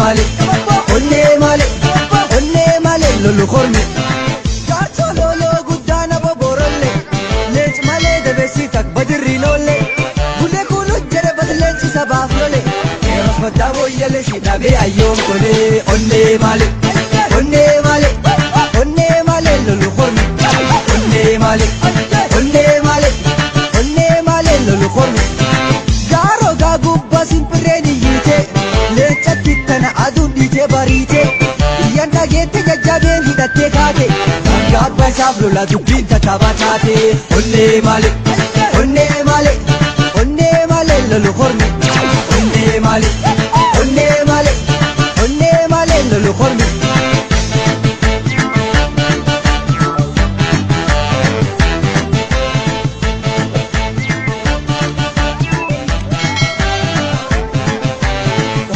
malee, onnee malee, onnee malee lolu hormi. Jaarso loloo guddaa na boborolle, leenci malee dabeessi tak badirri loolle. Bulee kunu jedhe bas leenci sabaaf lole. Yeroos maddaa booyyale si dhabee ayyoon tolee. Onnee malee, onnee malee, onnee malee lolu hormi. Onnee malee, onnee malee, onnee malee lolu hormi. Gaaroo gaa gubbaa simpirreen iyyite, leencatti tana aduun dhiitee bariite. Iyyaan dhageette jajjabeen hidhattee kaate, gaabba isaaf lola dubbiin tattaabaa taate. Onnee malee, onnee malee, onnee malee lolu hormi. Onnee malee, onnee malee, onnee malee lolu hormi.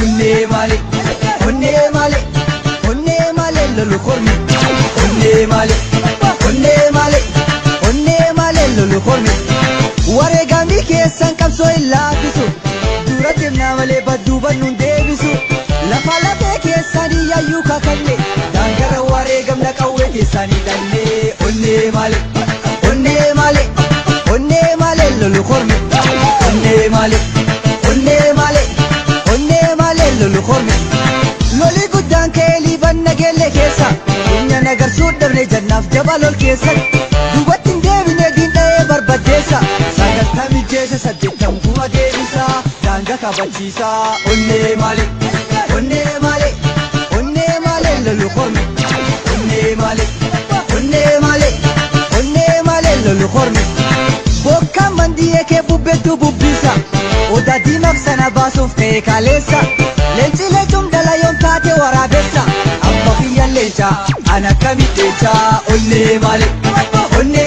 Onnee malee, onnee malee, onnee malee lolu hormi. Onnee malee, onnee malee, onnee malee lolu hormi. Wareegamni keessan qabsoo hin laaffisu. Dura deemnaa malee badduu bannuun deebisu. Lafa lafee keessanii yaayyuu kakanne. Daangara wareegamna qawwee keessanii dhanne. Onnee malee, onnee malee, onnee malee lolu hormi. Onnee malee, onnee malee, onnee malee lolu hormi. Loli guddaan ka'ee liiban nageelle keessa. Keenya nagarsuu dhabne jannaaf jabaa lol keessa. Duubatti hin deebine diin dha'ee barbadeessa. 90 jeesa 80 kuma deebisa. Daangaa kabachiisa. Onnee malee, onnee malee, onnee malee lolu hormi. Onnee malee, onnee malee, onnee malee lolu hormi. Bokkaan mandiyee kee bubbeetu bubbisa. Odaa diimaaf sana baasuuf ta'e kaleessa. Leenci leencuun dhala yoom taate waraabessa. Amma kiyyan leenca an akkamitti leenca. Onnee malee, onnee.